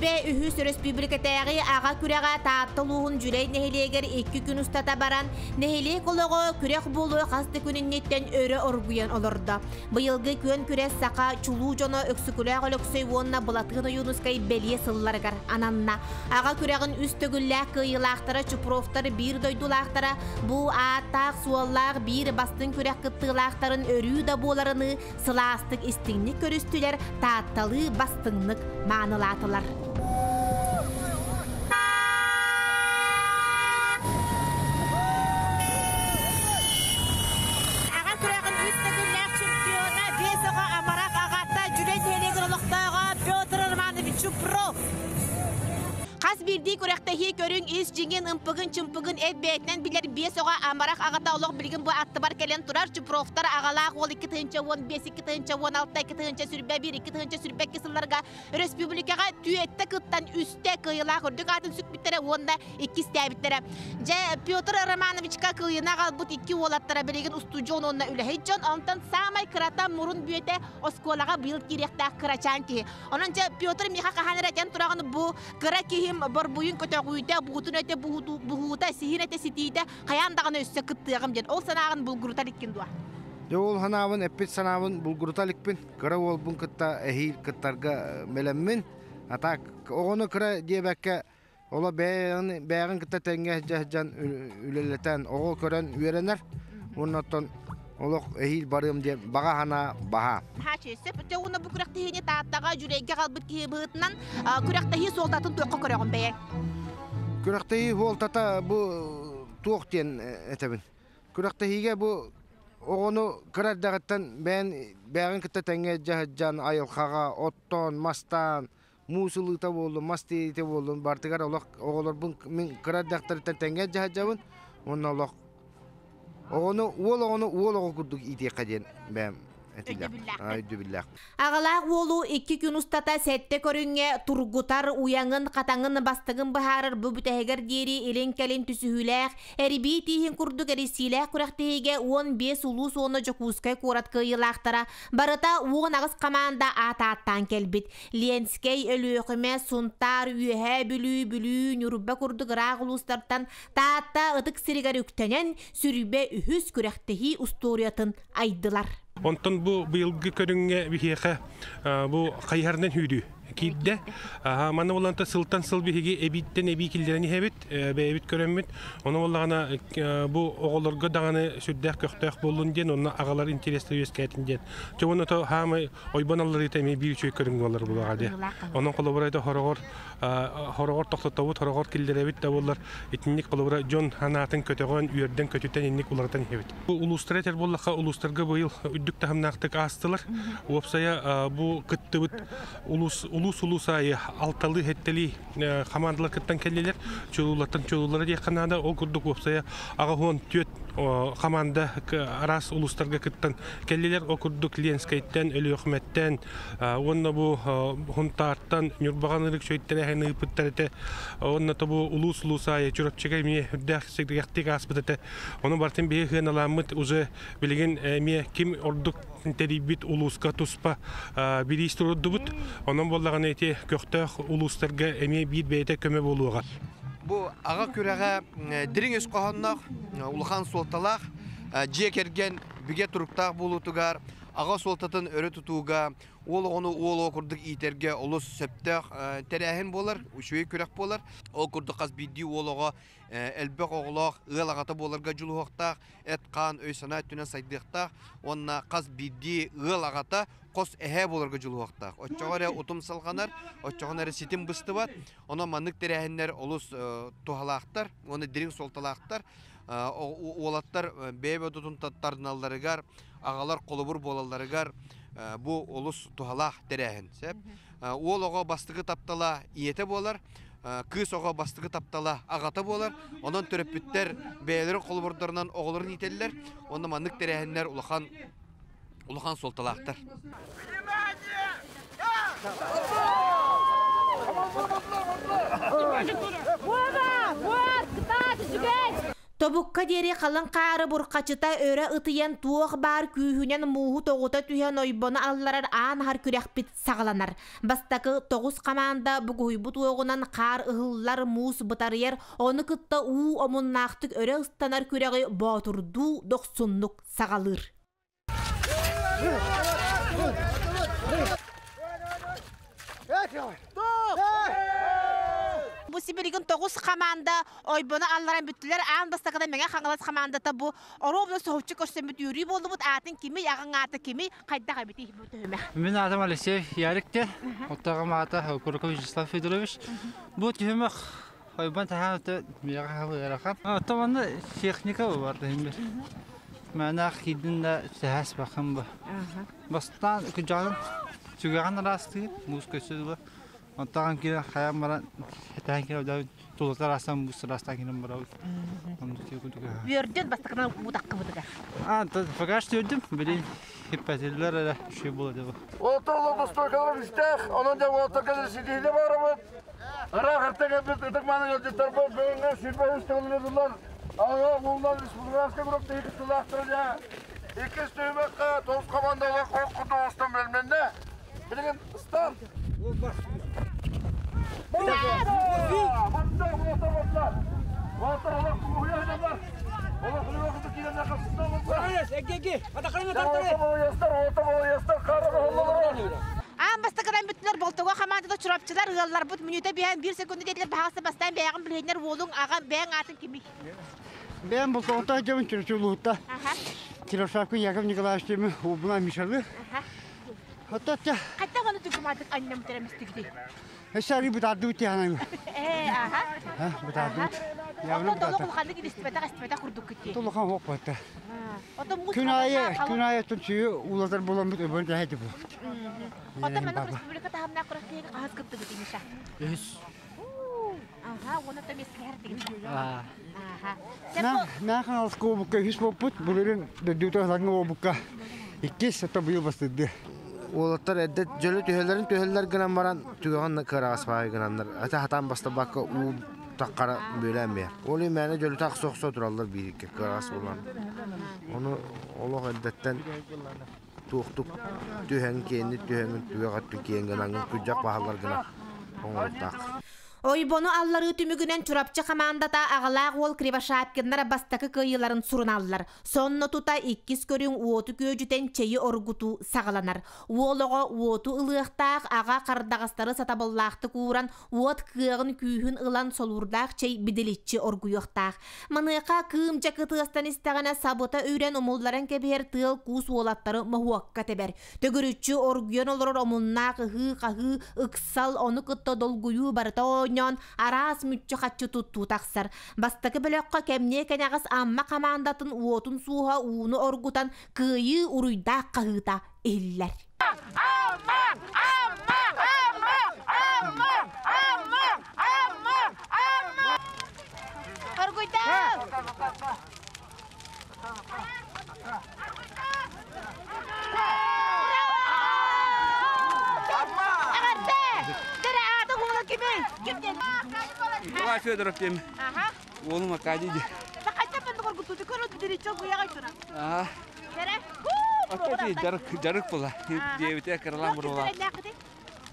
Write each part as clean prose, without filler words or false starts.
23 өрөспүүбүлүкэтээҕи аҕа күрэҕэ Таатта улууһун Дьүлэй нэһилиэгэр икки күн устата баран, нэһилиэк олоҕо күрэх буолуо хас да күн инниттэн өрө оргуйан олордо. Быйылгы күөн күрэс саха чулуу дьоно Өксөкүлээх Өлөксөй уонна Былатыан Ойуунускай бэлиэ сылларыгар ананна. Аҕа күрэҕин үс төгүллээх кыайыылаахтара Чупровтар биир дойдулаахтара бу ааттаах-суоллаах биир бастыҥ күрэх кыттыылаахтарын өрүү да буоларыныы сылаастык истиҥник көрүстүлэр, таатталыы бастыҥнык маанылаатылар. Аҕа күрэҕин үс төгүллээх чемпиона, биэс оҕо амарах аҕата, Дьүлэй нэһилиэгин олохтооҕо Петр Романович Чупров. Хас биирдии күрэхтэһии көрүҥ ис дьиҥин, ымпыгын-чымпыгын эт бэйэтинэн билэр биэс оҕо амарах аҕата олох билигин бу аттыбар кэлэн турар Чупровтар аҕалаах уол 2015, 2016, 2021, 2022 сылларга өрөспүүбүлүкэҕэ түөттэ кыттан үстэ кыайыылаах үрдүк аатын сүкпүттэрэ уонна иккистээбиттэрэ. Дьэ, Петр Романовичка кыайыыны аҕалбыт икки уолаттара билигин устудьуон уонна үлэһит дьон, онтон саамай кырата мурун бүөтэ оскуолаҕа быйыл киириэхтээх кырачаан киһи. Онон дьэ, Петр миэхэ хаһан эрэ этэн тураҕын бу кыра киһим борбуйун көтөҕүүтэ, буутун этэ буһуута, сиһин этэ ситиитэ хайаан даҕаны өссө кыттыаҕым диэн. Ол санааҕын булгурута иликкин дуо? Дьэ ол санаабын, эппит санаабын булгурута иликпин. Кыра уолбун кытта эһиил кыттарга бэлэммин. А так оҕону кыра диэбэккэ оло бэйэҕин бэйэҕин кытта тэҥҥэ сылдьан үлэлэтэн оҕо көрөн үөрэнэр. Уонна оттон олох эһиил барыам диэн баҕа санаа баһа. Хаачы, сөп. Дьэ уонна бу күрэхтэһиини Тааттаҕа, Дьүлэйгэ хаалбыт киһи быһыытынан күрэхтэһии суолтатын туохха көрөҕүн бэйэҥ? Күрэхтэһии суолтата бу туох диэн этэбин. Күрэхтэһиигэ бу оҕону кыра эрдэҕиттэн бэйэн бэйэҕин кытта тэҥҥэ илдьэ сылдьан айылҕаҕа оттоон, мастаан, муус ылыыта буоллун, мас тиэйиитэ буоллун барытыгар олох оҕолорбун мин кыра эрдэхтэриттэн тэҥҥэ илдьэ сылдьабын уонна олох оҕону уол оҕону уол оҕо курдук иитиэххэ диэн бэйэм этиилээх өйдөбүллээх. Аҕалаах уолу икки күн устата сэттэ көрүҥҥэ тургутар, уйаҥын, хатаҥын бастыҥын быһаарар бу бүтэһигэр диэри илин-кэлин түсүһүүлээх, эрибии тииһин курдук эрийсиилээх күрэхтэһиигэ 15 улуус уонна Дьокуускай куорат кыайыылаахтара барыта 18 хамаанда аат ааттаан кэлбит. Ленскэй, Өлүөхүмэ, Сунтаар, Үөһээ Бүлүү, Бүлүү, Ньурба курдук ыраах улуустартан Таатта ытык сиригэр үктэнэн, сүрүбэ үһүс күрэхтэһии устуоруйатын айдылар. Онтон бу быйылгы көрүҥҥэ биһиэхэ бу хайыһарынан сүүрүү киирдэ. Манна буоллаҕына сылтан сыл биһиги эбииттэн эбии киллэрэн иһэбит, бэйэбит көрөммүт. Ону буоллаҕына бу оҕолорго даҕаны сүрдээх көхтөөх буоллун диэн, онно аҕалар интэриэстэрэ үөскээтин диэн. Чэ уонна то хаамай ойбон алларыыта эмиэ биир үчүгэй көрүҥ буолар булаҕа диэ. Онон холобура это хороҕор хороҕор тохтотобут, хороҕор киллэрэбит да буоллар итинник холобура дьон санаатын көтөҕөн, үөрдэн көтүтэн инник уларытан иһэбит. Улуустары этэр буоллахха, улуустарга быйыл үрдүк таһымнаахтык аастылар. Уопсайа бу кыттыбыт улуус улуус улуус аайы алталыы хэттэлии хамаандалар кыттан кэллилэр. Чулуулартан чулуулара диэххэ наада. Ол курдук уопсайа 84 хамаанда араас улуустарга кыттан кэллилэр. Ол курдук Ленскэйтэн, Өлүөхүмэттэн уонна бу Хунтаартан Ньурбаҕан ырык шөйттэрээһин ыыппыттар этэ. Уонна то бу улуус улуус аайы Чурапчыга эмиэ үрдээх сиргэхтик ааспыт этэ. Ону барытын биһи сыаналааммыт уже билигин эмиэ ким ордук тэрийбит улууска туспа бириис туруордубут. Онон буоллаҕына ити көхтөөх улуустарга эмиэ биир бэйэтэ көмө буолуоҕа. Бу аҕа күрэҕэ дириҥ өс хоһоонноох, улахан суолталаах, дьиэ кэргэн бигэ туруктаах буолуутугар, аҕа суолтатын өрө тутууга, уол оҕону уол оҕо курдук иитэргэ олус сөптөөх тэрээһин буолар, үчүгэй күрэх буолар. Ол курдук хас биирдии уол оҕо элбэх оҕолоох ыал аҕата буоларга дьулуһуохтаах, эт-хаан, өй-санаа өттүнэн сайдыахтаах уонна хас биирдии ыал аҕата хос эһээ буоларга дьулуһуохтаах. Оччоҕо эрэ утум салҕанар, оччоҕуна эрэ ситим быстыбат. Онон маннык тэрээһиннэр олус туһалаахтар уонна дириҥ суолталаахтар. Уолаттар бэйэ-бэйэ тардыналларыгар, аҕалар холобур буолалларыгар бу олус туһалаах тэрээһин. Сөп. Уол оҕо бастакы таптала ийэтэ буолар, кыыс оҕо бастакы таптала аҕата буолар. Онон төрөппүттэр бэйэлэрин холобурдарынан оҕолорун иитэллэр. Онно маннык тэрээһиннэр улахан улахан суолталаахтар. Тобукка диэри халыҥ хаары бурҕачыта өрө ытыйан туох баар күүһүнэн мууһу тоҕута түһэн ойбону алларар аан аһар күрэхпит саҕаланар. Бастакы тоҕус хамаанда бугуһуйбут уоҕунан хаар ыһыллар, муус бытарыйар, ону кытта уу омуннаахтык өрө ыстанар күрэҕи боотурдуу дохсуннук саҕалыыр. Бу сибилигин тоҕус хамаанда ойбону алларан бүттүлэр. Аан бастакыда Мэҥэ Хаҥалас хамаандата бу оруобуна соһуччу көрсөммүт үөрүү буоллубут. Аатын кимий, аҕаҥ аата кимий, хайдах эбитий бу төһүмэх? Мин аатым Алексей Ярик диэн. Оттоҕум аата Кураков Вячеслав Федорович. Бу түһүмэх ойбон таһаан миэхэ хаһыл ыарахан. Оттон манна техника бар дehиммер. Мээнэх киирдин да сэһэс бакын бу. Бастаан күдьаҕын сүгэҕин араастыыр, муус көссө дылы. Онтон киирэн хайан баран этээн киирэн тулата араастан муус араастаан киирэн барабыт. Үөрдүн бастакынан утаккыбытыгар. А, пока что үөрдүм. Билин хиппэтиллэр эрэ үчүгэй буола дебо. Уолаттар устуойкалар истээх, онон дьэ уолаттарга ситиһиини баарабыт. Ыраах эртэ кэлбит ытык-мааны ыалдьыттарбыт бүгүҥҥү 23 төгүлүн Аҕа ууллар республиканскай группа икки сылаахтара дьэ иккис түһүмэххэ тоҕус командалар хоту оҕустан бэлэмнэннэ. Билигин старт! Аан бастакынан бүттүлэр Болтоҕо хамаандата Чурапчылар ыалларбыт мүнүүтэ биһэн биир секунда диэтилэр баһаҕаста бастаан бэйэҕин билиһиннэр уолуҥ аҕам бэйэҥ аатын кимий? Бэйэм Болтоҕоттон дьабын Чурапчы Киросавка Яков Николаевич диэмин уолбунаан Мишалы. Оттон Хайдах ону түгүмаатык анньам терэмистигитий? Эсэри бытаардыбыт тиһанан. Ээ, аха. Бытаардыбыт. Оттон толук улаханнык илистибэтэх эстибэтэх курдук китти. Тулахан хоқ бата. Күн айы, күн айы тун сүйü улатар буламмыт өбөн тәһәти булабыт. Оттон маннык республика таһымнаах күрэхтэһиигэ хаһыс кыттыбыт Миша? Үһүс. Аха, уонна то миэстэлэһэр тигин. Аха. Маа ханалас куобукка үһүс буолбут, былырын дойдута саҥа буолбукка иккис, ото быйыл бастырды. Уолаттар эрдэ дьөлө түһэллэрин түһэллэр гынан баран түгэҕин кыараҕас баайы гынаннар ата хатаан бастабакка уу таххара бүөлээн биэр. Ол мээнэ дьөлүтэ охсо-охсо тураллар биирикке кыараҕас буолан. Ону олох эрдэттэн туохтук түһэн киэнни түһэҥин түгэх өттүн киэн гынаҥҥын күдьэх баһаллар гына оҥоруктаах. Ойбону алларыы түмүгүнэн Чурапчы хамаандата аҕалаах уол Кривошапкиннар бастакы кыайыыларын суруналлар. Сонно тута иккис көрүҥ уоту күөдьүтэн чэйи оргутуу саҕаланар. Уол оҕо уоту ылыахтаах, аҕа хардаҕастары сатабыллаахтык ууран, уот кыаҕын күүһүн ылан солуурдаах чэй бидиличчи оргуйуохтаах. Маныаха кыым дьакы тыастан истэҕинэ сабыта үрэн умулларан кэбиһэр тыал-куус уолаттары моһуокка тэбэр. Төгүрүччү оргуйан олорор омуннаах ыһыы-хаһыы, ыксал, ону кытта долгуйуу барыта оонньоон, араас мүччү-хаччы туттуу тахсар. Бастакы бөлөххө кэмниэ кэнэҕэс Амма хамаандатын уотун сууһа ууну оргутан кыайыы уруйдаах хаһыыта иһиллэр. Амма! Амма! Амма! Амма! Амма! Амма! Амма! Оргуйдаа! Николай Федоров диэн. Уолум Аркадий диэн. Аа. Дьарык дьарык була. Диэбитэ кыралаан бурула.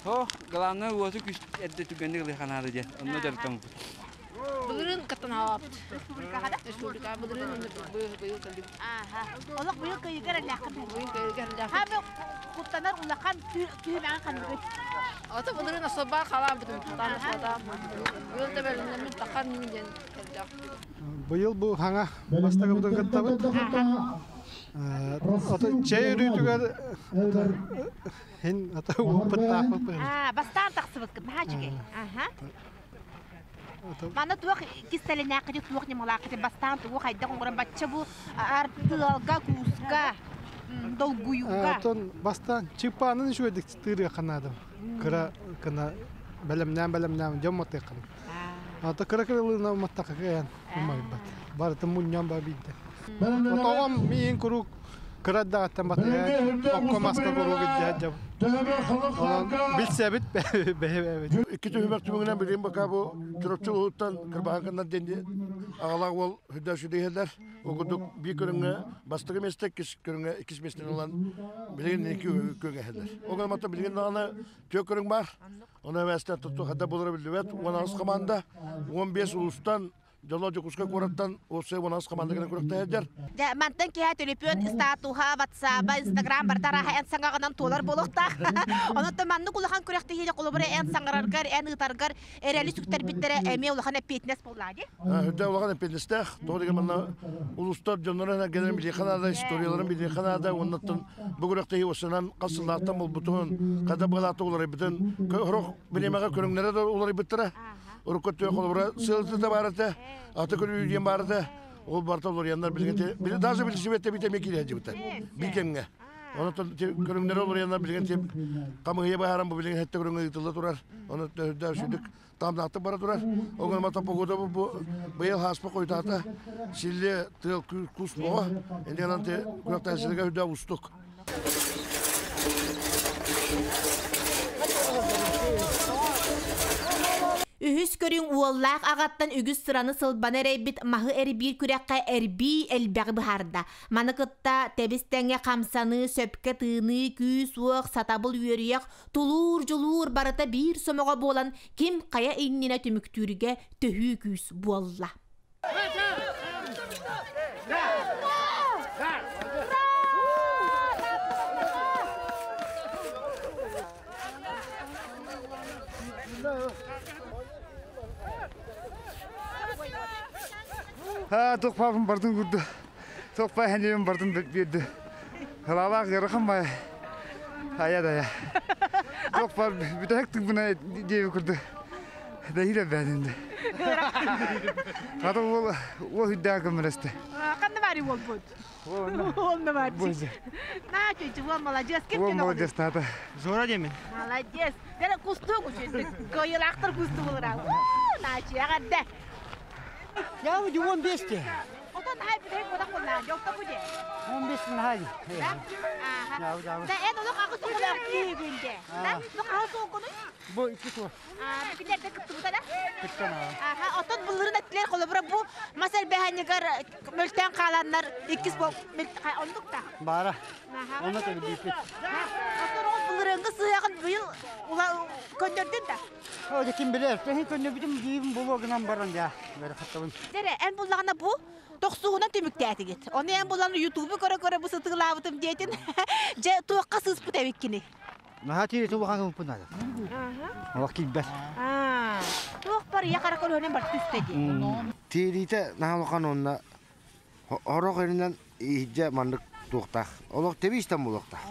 О, главное уоту күс эрдэ түгэнник ылыханаады диэн. Онно дьарыктаммыт. Былырыын каттанаабыт. Республикаҕа да? Республика былырыын быйыл кэлдим. Олох быйыл кыйыгар эллээххин. Быйыл кыйыгар эллээххин. Хаамы куттанар улахан түһүмэҕин ханныгый? Ата былырыын особа халаабытым тутаан суота. Быйыл тэбэлиннэммин тахан диэн кэлдэх. Быйыл бу хаҥа бастакыбытын кыттабыт. Ото чэй өрүүтүгэр хин ата уопуттаахпыт. Бастаан тахсыбыккыт наһаа үчүгэй. Аха. Манна туох кистэлэнээххити, туох ньымалааххити бастаан тугу хайдах оҥорон бачча бу артыалга, кууска, долгуйууга? Оттон бастаан чыппаанын үчүгэйдик тыырыахха наада. Кыра кына бэлэмнээн-бэлэмнээн дьон матыаххын. Ата кыра кыралыына уматтахха кыайан умайбат. Барытын мунньан ба биирдэ. Отоҕом миин куруук Кыра эрдэҕиттэн батыһа окко маска куруук илдьэ сылдьабыт. Онон билсэбит бэйэ-бэйэбит. Икки түһүмэх түмүгүнэн билигин бака бу Чурапчы улууһуттан Кырбаһанканнар диэн аҕалаах уол үрдэ сүдүһэллэр. Ол курдук биир көрүҥҥэ бастакы миэстэ, иккис көрүҥҥэ иккис миэстэни ылан билигин икки күөҥэһэллэр. Ол гынан баран билигин даҕаны түөрт көрүҥ баар. Ону эбээстэн тутту хадда буолара биллибэт. 18 хамаанда, 15 улуустан Дьоллоох Дьокуускай куораттан уопсай 18 хамаанда кэлэн күрэхтэһэллэр. Дьэ, мантан киһи төлөпүөн статуһа, ватсаба, инстаграм барыта арааһа эн саҥаҕынан туолар буолуохтаах. Онон маннык улахан күрэхтэһиини холобура эн саҥараргар, эн ыытаргар эрэли сүктэрбиттэрэ эмиэ улахан эппиэтинэс буоллаҕа дии. Үрдэ улахан эппиэтинэстээх. Тоҕо деген манна улуустар дьоннорун эргэлэрин билиэххэ наада, историяларын билиэххэ наада. Уоннаттан бу күрэхтэһии уопсайынан хас сыллаахтан буолбутун, хата быалаата уларыйбытын, сорох бириэмэҕэ көрүҥнэрэ да уларыйбыттара. Урукку өттүгэр холобура сыалыта да баар этэ, аты көрүү диэн баар этэ. Ол барыта уларыйаннар билигин даже билсибэт эбит эмиэ киирэ сылдьыбыта биир кэмҥэ. Онон көрүҥнэрэ уларыйаннар билигин хамыыһыйа быһааран бу билигин сэттэ көрүҥ ыытылла турар. Онон үрдээх сүдүк таамнаахтык бара турар. Ол гынан баран погода бу быйыл хааспа хойутаата. Силлиэ тыал кус боҕо. Иннинэн күрэхтэһиилэргэ үрдээх уустук. Үһүс көрүҥ уоллаах аҕаттан үгүс сыраны-сылбаны эрэйбит маһы эрбиир күрэххэ эрбии элбэҕи быһаарда. Маны кытта тэбис-тэҥҥэ хамсаныы, сөпкө тыыныы, күүс-уох, сатабыл үөрүйэх, тулуур-дьулуур барыта биир сомоҕо буолан ким хайа иннинэ түмүктүүргэ төһүү күүс буолла. Туох бардын курду. Туох хэнибин бардын биэрди. Халаалаах ыарахан бай. Ая да я. Туох бар бүтэһик тыгбына диэби курду. Дэһиилэ бээнинде. Хата уол уол үрдээх көмөлөстө. Ханна баары уолбут? Уол на баары. На чүчү уол молодец. Ким Уол молодец тата. Жора демен. Молодец. Дere кустук учуйдук. Кыайылаахтар кустук олора. Наачы аҕарда. Я 15 те. Отон хай бүтэһик бодах болла. Жокто бу де. 15 хай. Да эн олох аҕыс оҕолоох киһигин де. Да, бу хаһыс оҕону? Бу икки сыл. Күннэрде кыттыбыта да? Кыттан Аха, отон былырын эттилер холобура бу мас элбэһэнигэр мөлтөөн хааланнар иккис бол оннук та. Бара. Онно төлөбүппүт. Отон ол былырыҥҥы сыһыаҕын быйыл көннөрдүн да? О, ким билэр. Тэһин көннөбүтүм диибин булуо гынан баран я. Бары хаттабын. Дere, эн буллаҕына бу тохсуһунан түмүктээтигит. Ону эн булан ютубу көрө-көрө бу сытыылаабытым диэтин. Дьэ, туохха сыыспыт эбиккини? Наһаа тири улахан ылпын ада. Олох киирбэт. Туох бар ийэ хара көлөһүнэн бар түстэ дии. Тиэриитэ наһаа улахан уонна орох эринэн иһдьэ маннык туохтаах. Олох тэбиистэн буолуохтаах.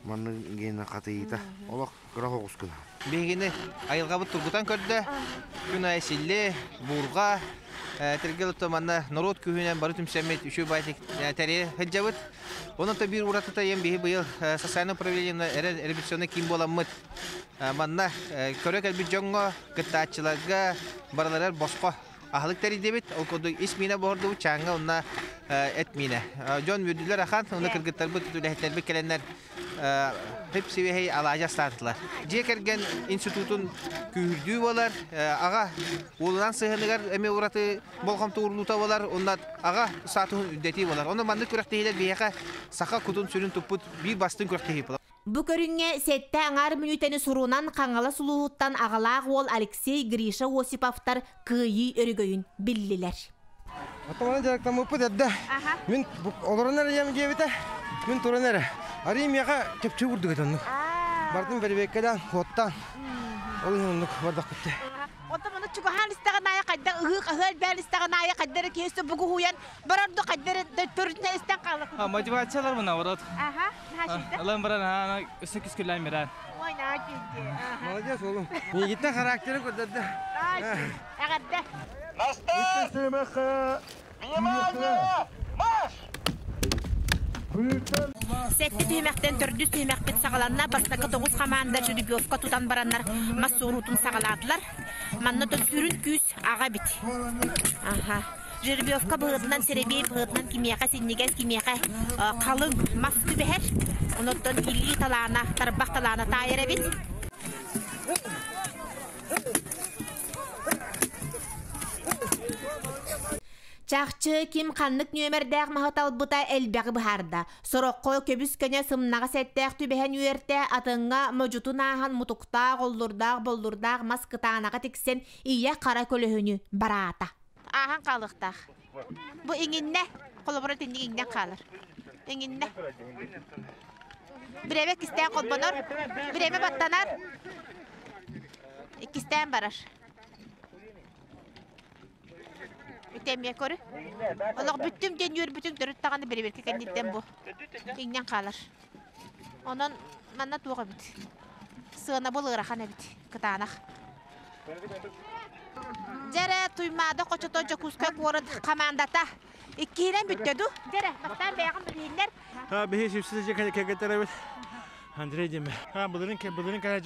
Маннык гена хатыйыыта. Олох кыра соҕус гына. Биһигини айылҕабыт тургутан көрдө. Күн аайы силлиэ, буурҕа, тиргэл отто манна норуот күүһүнэн бары түмсэммит үчүгэй баайтик тэрийэ сылдьабыт. Онон биир уратыта ем биһи быйыл социальное управление эрэл революционный киин буоламмыт манна көрө кэлбит дьоҥҥо, кыттааччыларга барыларыгар босхо аһылык тэрийдибит. Ол курдук ис миинэ боһордубут, чааҥҥа уонна эт миинэ. Дьон үөрдүлэр ахан, уонна кыргыттарбыт, үлэһиттэрбит кэлэннэр хип сибиэһэй алаадьы астаатылар. Дьиэ кэргэн институтун күүһүрдүү буолар, аҕа уолунан сыһыаныгар эмиэ ураты болҕомто уурулуута буолар, уонна аҕа статуһун үрдэтии буолар. Онон маннык күрэхтэһиилэр биһиэхэ саха кутун сүрүн туппут биир бастыҥ күрэхтэһии буолар. Бу көрүҥҥэ сэттэ аҥаар мүнүүтэни сурунан Хаҥалас улууһуттан аҕалаах уол Алексей Гриша Осиповтар кыайыы өрөгөйүн биллилэр. Оттон дьарыктаммыппыт эрдэ. Мин олорон эрэ ийэм диэбитэ. Мин туран эрэ. Арый миэхэ чэпчэки курдук этэ оннук. Бардым бэрэбиэркэлээн, хуоттаан. Ол иһин оннук бардахпыт. Оттон маны чугаһаан истэҕин аайы хайдах ыһыы-хаһыы элбээн истэҕин аайы хайда эрэ киһи өссө бугуһуйан барар да хайда эрэ төрүтүнэн истэн хаалар. Мотивациялар наоборот. Аха, наһаа Ылан баран аана өссө күскүлээн берен. Ой, наһаа күүстэй. Молодец oğlum. Миигиттэн характерын көрдөрдө. Эҕэрдэ. Внимание! Марш! Сэттэ түһүмэхтэн төрдүс түһүмэхпит саҕаланна. Бастакы тоҕус хамаанда жеребьевка тутан бараннар мас суоруутун саҕалаатылар. Манна сүрүн күүс аҕа эбит. Аха. Жеребьевка быһыытынан, сэрэбиэй быһыытынан кимиэхэ синньигэс, кимиэхэ халыҥ мас түбэһэр. Онуттан илии талаана, тарбах талаана таайар эбит. Чахчы ким ханнык нүөмэрдээх маһы талбыта элбэҕи быһаарда. Сороххо көбүс-көнө сымнаҕас эттээх түбэһэн үөртэ, атыҥҥа модьутун ааһан мутуктаах, оллурдаах-боллурдаах мас кытаанаҕа тиксэн ийэ хара көлөһүнү бараата. Ааһан хаалыахтаах. Бу иҥиннэ, холобура итинник иҥнэн хаалар. Иҥиннэ. Бирэбэ кистээн холбонор, бирэбэ баттанар, иккистээн барар. Үтэмиэ көрү. Олох бүттүм диэн үөрбүтүҥ төрүт даҕаны бэрэбиэркэ кэнниттэн бу. Иҥнэн хаалар. Онон манна туох эбит? Сыанабыл ыарахан эбит, кытаанах. Дьэрэ, Туймаада хочото Дьокуускай куорат хамаандата иккиһинэн бүттэ дуу? Дьэрэ, бастаан бэйэҕин билиһиннэр. Биһи сүпсү кэргэттэрэбит. Андрей диэме. Былырын былырын кэлэ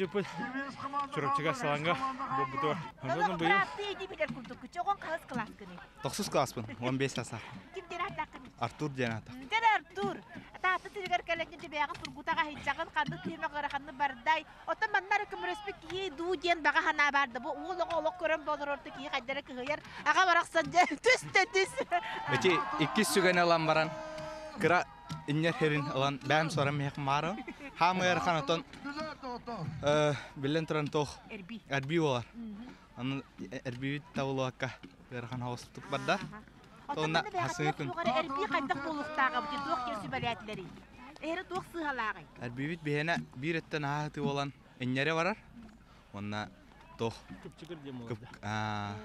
Чурапчыга Саланга буолбутугар. Онон быйыл Бырааттыы иди билэр курдук. Чоҕон хаһыс кылааскыный? Тохсус класспын, 15 саастаах. Ким диэн ааттааххыный? Артур диэн ааттаах. Дьэ Артур, таатта сиригэр кэлэн дьэбээҕин тургутаҕа иһиттэҕин ханнык түһүмэх ыараханны бардай. Оттон манна эрэ көмөлөспүт киһи дуу диэн баҕа санаа баар да бу уол оҕо олох көрөн болорорто киһи хайдара кыһыйар. Аҕа барахсан дьэ түс да түс. Ити иккис сүгэни ылан баран кыра инньэр херин ылан бэйэм сором миэх маары хаамы ыарахан отон биллэн туран туох эрби буолар аны эрбиибит табылыбакка ыарахан соҕустук барда Онно хасыы күн эрби хайдах буолуохтааҕа бу туох диэн сүбэлээтилэрий эһэри туох сыыһалааҕый эрбиибит биһиэнэ биир өттөн аһаһытыы буолан инньэри барар уонна туох Кыпчыгыр диэн буолар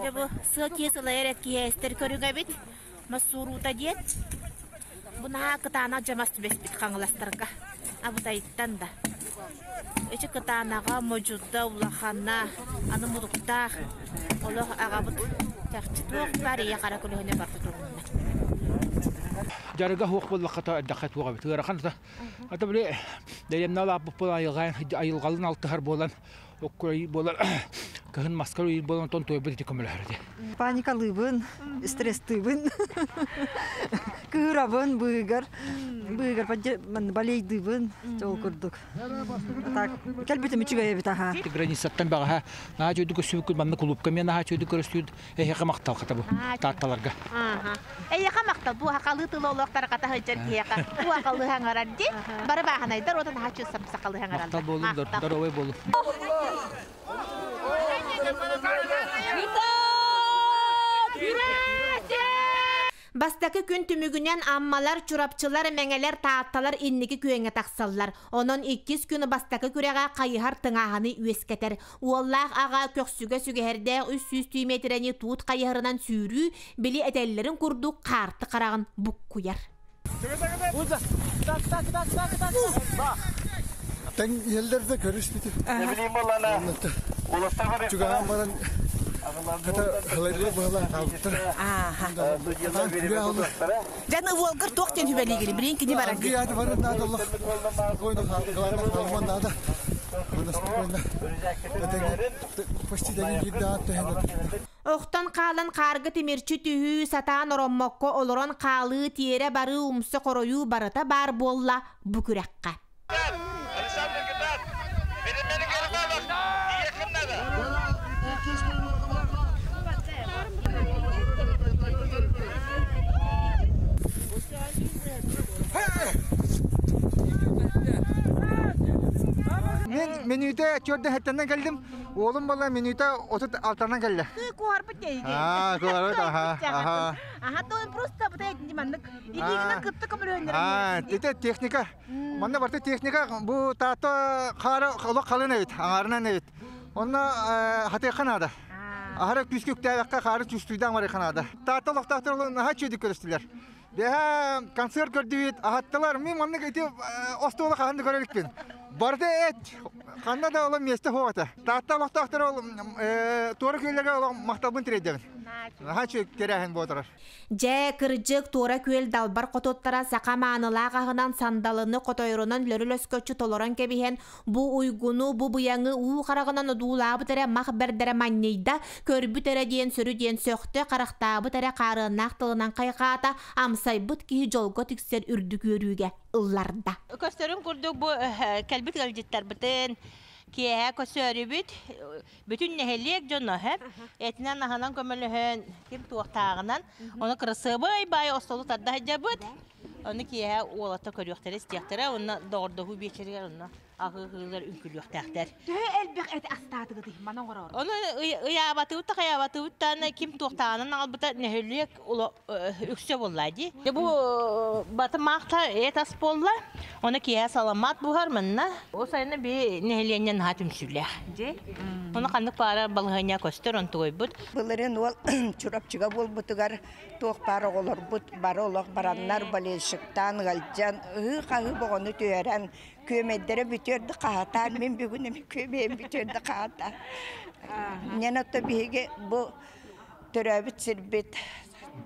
Дьэ бу сыа киһи сылайар эт киһи эстэр көрүҥэбит мас сууруута диэн. Бу наһаа кытаанах дьамас түбэспит хаҥаластарга. Абытайыттан да. Эчи кытаанаҕа, модьута, улахана, аны мутуктаах. Олох аҕабыт чахчы туох баар ийэ хара көлөһүнэ барда турунна. Дьарыга суох буоллахха эрдэххэ туох эбит ыарахан да Ата били дэриэмнэ улааппыт буолан айылҕалын алтыһар буолан оккурай буолан кыһын маскар уйр буолан онтон туойбут ити көмөлөһөр ити. Паникалыыбын, стресстыыбын, кыырабын быыгар, быыгар балейдыыбын, ол курдук. Так, кэлбитим үчүгэй эбит аха. Границаттан баҕаһа наһаа үчүгэй көрсүбүккүт манна кулуупка эмиэ наһаа үчүгэй көрүстүбүт эһиэхэ махтал хата бу таатталарга. Эйиэхэ махтал бу сахалыы тылы олох тарҕата сылдьар киһиэхэ бу сахалыы саҥарар дии. Бары бааһынайдар уонна наһаа чуус сахалыы саҥараллар. Махтал буолун, здоровый буолун. Бастакы күн түмүгүнэн Аммалар, Чурапчылар, Мэҥэлэр, Таатталар инники күөҥҥэ тахсаллар. Онон иккис күн бастакы күрэҕэ хайыһар тыҥааһыны үөскэтэр. Уоллаах аҕа көхсүгэ сүгэһэрдээх 300 миэтэрэни туут хайыһарынан сүүрүү, били этэллэрин курдук хаарты хараҕын буккуйар. Тэҥ иһэллэр да көрүспүтү. Чугаһаан баран Дьаны уолгар туох диэн сүбэлиигин? Билин кини барар. Охтон хаалан хаарга тимирчи түһүү, сатаан ороммокко олорон хаалыы, тиэрэ барыы, умса хоройуу барыта баар буолла бу күрэххэ. Мен минүүтэ чөрдө хэттэннен келдим. Уолум буолла минүүтэ 36-нан келле. Ты куһарбыт дейге. Аа, куһарбыт, аха, аха. Аха, то просто бу маннык илиигинэн кытта көмөлөһөннөр. Аа, ити техника. Манна барыта техника бу таата хаара олох халын эбит, аҥаарынан эбит. Онно хатыахха наада. Аһара күүскэ үктээбэккэ хаары чувствуйдаан барыахха наада. Таатта олохтоохтор наһаа үчүгэйдик көрүстүлэр. Бэһэ концерт көрдүбүт, аһаттылар. Мин маннык ити остуолу хаһан да көрө иликпин. Барыта эт, ханна да ол миэстэ суох этэ. Таатта олохтоохтор ол туора күөллэргэ олох махталбын тириэрдэбин. Наһаа үчүгэй тэрээһин буола турар. Дьэ, кырдьык, Туора Күөл далбар хотуттара саха маанылаах аһынан сандалыны хотойорунан лөрүлөскөччү толорон кэбиһэн, бу уйгуну, бу быйаҥы уу хараҕынан одуулаабыт эрэ мах бэрдэрэ манньыйда, көрбүт эрэ диэн сөрү диэн сөхтө, харахтаабыт эрэ хаарыаннаах тылынан хайҕаата, амсайбыт киһи дьолго тиксэр үрдүк үөрүүгэ ылларда. Көстөрүн курдук бу кэлбит ыалдьыттарбытын киэһэ көсөөрүбүт бүтүн нэһилиэк дьоно этинэн аһынан көмөлөһөн ким туохтааҕынан ону кырасыабай баай остолу тарда сылдьабыт ону киэһэ уолатта көрүөхтэрэ истиэхтэрэ уонна доҕордоһуу биэчэригэр онно аһыы-аһыылар үҥкүлүөхтээхтэр. Төһө элбэх эти астаатыгытый маны оҥороор? Ону ыйаабатыбыт да хайаабатыбыт даҕаны ким туохтааҕынан аҕалбыта нэһилиэк үксэ буолла дии. Бу баты маахта эт ас буолла. Оны киэһэ саламаат буһар манна. Ол сайына би нэһилиэнньэ наһаа түмсүүлээх. Оны ханнык баара балаһыанньа көстөр онтугуйбут. Былырын уол Чурапчыга буолбутугар туох баар оҕолорбут бары олох бараннар болельщиктаан ыалдьан ыһыы-хаһыы боҕону түһэрэн күөмэйдэрэ бүтүөр да хаһатаан мин бүгүн эми күөмэйим бүтүөр да хаһатаан. Нен ото биһиги бу төрөөбүт сирбит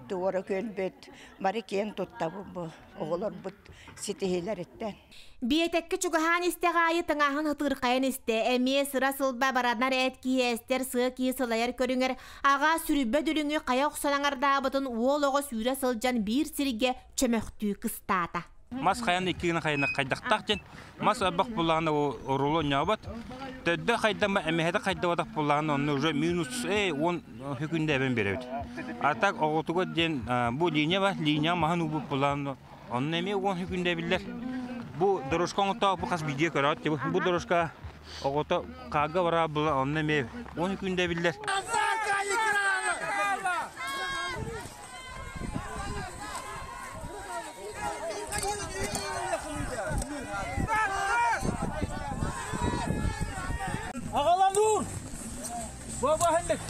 туора күөлбүт бары киэн туттабыт бу оҕолорбут ситиһиилэриттэн. Биэтэккэ чугаһаан истэх аайы тыҥааһын ытырхайан истэ, эмиэ сыра-сылба баранар эт киһи эстэр сыа киһи сылайар көрүҥэр аҕа сүрүбэ дүлүҥү хайа охсон аҥардаабытын уол оҕо сүүрэ сылдьан биир сиргэ чөмөхтүү кыстаата. Мас хайан икки гына хайна хайдахтаах диэн мас арбах буллаҕына оруолу оонньообот. Төрдө хайдама эмэһэтэ хайдабатах буллаҕына онно уже минус 10 хүкүндэ эбэн биэрэбит. А так оҕотугар диэн бу линия бар, линия маһын уубут буллаҕына онно эмиэ 10 хүкүндэ эбиллэр. Бу дорожка оҥотоох бу хас видео көрөөт бу дорожка оҕото хаага бараа була онно эмиэ 10 хүкүндэ эбиллэр. Аҕалануур! Баба хэллик!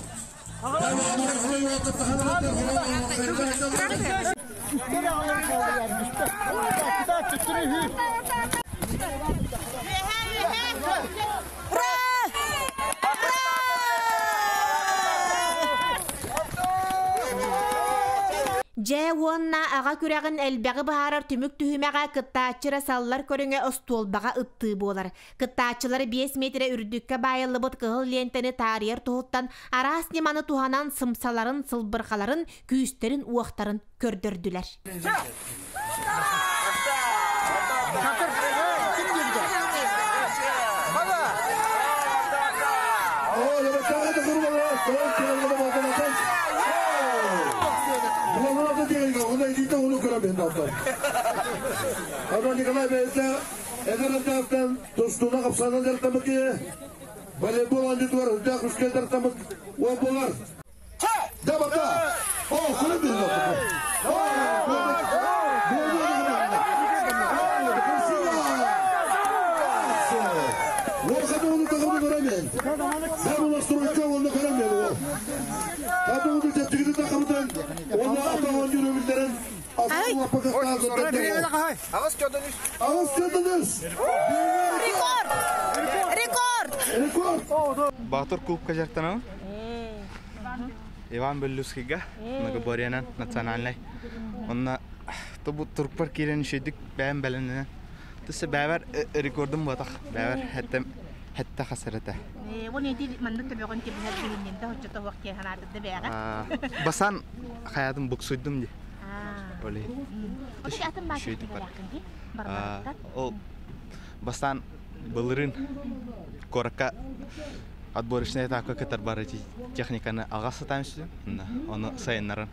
Дьэ уонна аҕа күрэҕин элбэҕи быһаарар түмүк түһүмэҕэ кыттааччы саллар көрүҥэ остуолбаҕа ыттыы буолар. Кыттааччылары 5 метрэ үрдүккэ баайыллыбыт кыһыл лиэнтэни таарыйар туһуттан араас ньыманы туһанан сымсаларын, сылбырҕаларын, күүстэрин-уохтарын көрдөрдүлэр. Тустууна қапсанан дьарыктаммыт киһи волейбол оонньуутугар үрдээх үскэ дьарыктаммыт уол буолар. Дабата! О, Рекорд! Рекорд! Рекорд! Баатыр клубка дьарыктанабын. Иван Бөллүскийга многоборьенан национальнай. Онно бу турукпар киирэн үчүгүйдүк бэйэм бэлэмнэнэн. Тысса бэйэбэр рекордум буотах. Бэйэбэр хэттем хэтте хасар этэ. Уон эти маннык төбөҕүн кэбиһэр киһиннинде оччото уох киһи ханаатырда бэйэҕэ. Басан хаятым буксуйдум ди. Оли. Ол бастаан былырыын куоракка отборочный этапка кытар бар техниканы аҕа сатаан сүтүм. Ону сайыннаран.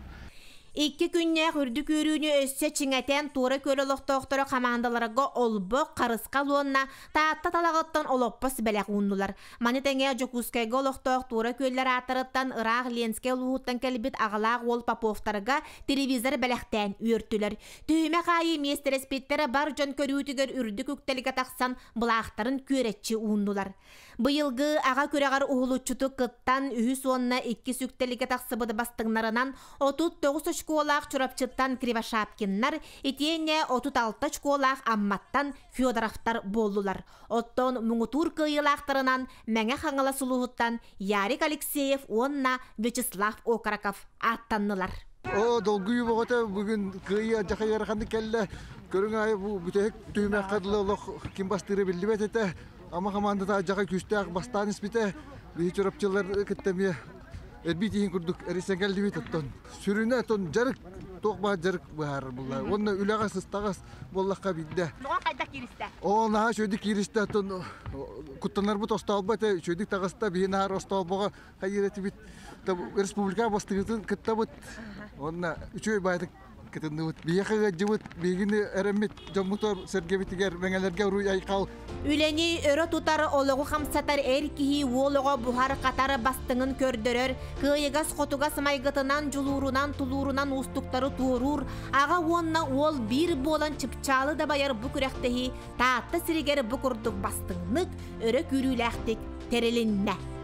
Икки күннээх үрдүк үөрүүнү өссө чиҥэтэн Туора Күөл олохтоохторо хамаандаларга олбох, харысхал уонна Таатта талаҕыттан олоппос бэлэх ууннулар. Маны тэҥэ Дьокуускайга олохтоох Туора Күөллэр ааттарыттан ыраах Ленскэй улууһуттан кэлбит аҕалаах уол Поповтарга телевизор бэлэхтээн үөртүлэр. Түһүмэх аайы миэстэрэспиттэрэ бар дьон көрүүтүгэр үрдүк үктэлгэ тахсан былаахтарын күөрэччи ууннулар. Быйылгы аҕа күрэҕэр уһулуччутук кыттан үһүс уонна иккис үктэлгэ тахсыбыт бастыҥнарынан 39 очколаах Чурапчыттан Кривошапкиннар, итиэннэ 36 очколаах Амматтан Федоровтар буоллулар. Оттон муҥутуур кыайыылаахтарынан Мэҥэ Хаҥалас улууһуттан Ярик Алексеев уонна Вячеслав Окороков ааттаннылар. О, долгуйуу бөҕөтө бүгүн кыайыы алдьархай ыараханнык кэллэ. Көрүҥ аайы бу бүтэһик түһүмэххэ дылы олох ким бастыыра биллибэт этэ. Ама хамаандата алдьархай күүстээх бастаан испитэ. Биһи чурапчылар кытта эмиэ эрбии тииһин курдук эрийсэн кэллибит оттон. Сүрүнэ оттон дьарык туох баар дьарык быһаарар булла. Уонна үлэҕэ сыстаҕас буоллахха биирдэ. Тоҕо хайдах кииристэ? Оо, наһаа үчүгэйдик кииристэ. Оттон куттанарбыт остоолбо этэ. Үчүгэйдик таҕыста. Биһи наһаар остоолбоҕо хайыыр этибит. Республика бастыгытын кыттабыт. Уонна үчүгэй баайдык кытынныбыт. Биһиэхэ ыалдьыбыт, биһигини эрэммит дьоммутугар, сэргэбитигэр, мэҥэлэргэ уруй айхал. Үлэни өрө тутар, олоҕу хамсатар эр киһи уол оҕо буһар-хатар бастыҥын көрдөрөр, кыайыгас-хотугас майгытынан, дьулуурунан, тулуурунан уустуктары туоруур, аҕа уонна уол биир буолан чыпчаалы дабайар бу күрэхтэһии Таатта сиригэр бу курдук бастыҥнык, өрө күүрүүлээхтик тэрилиннэ.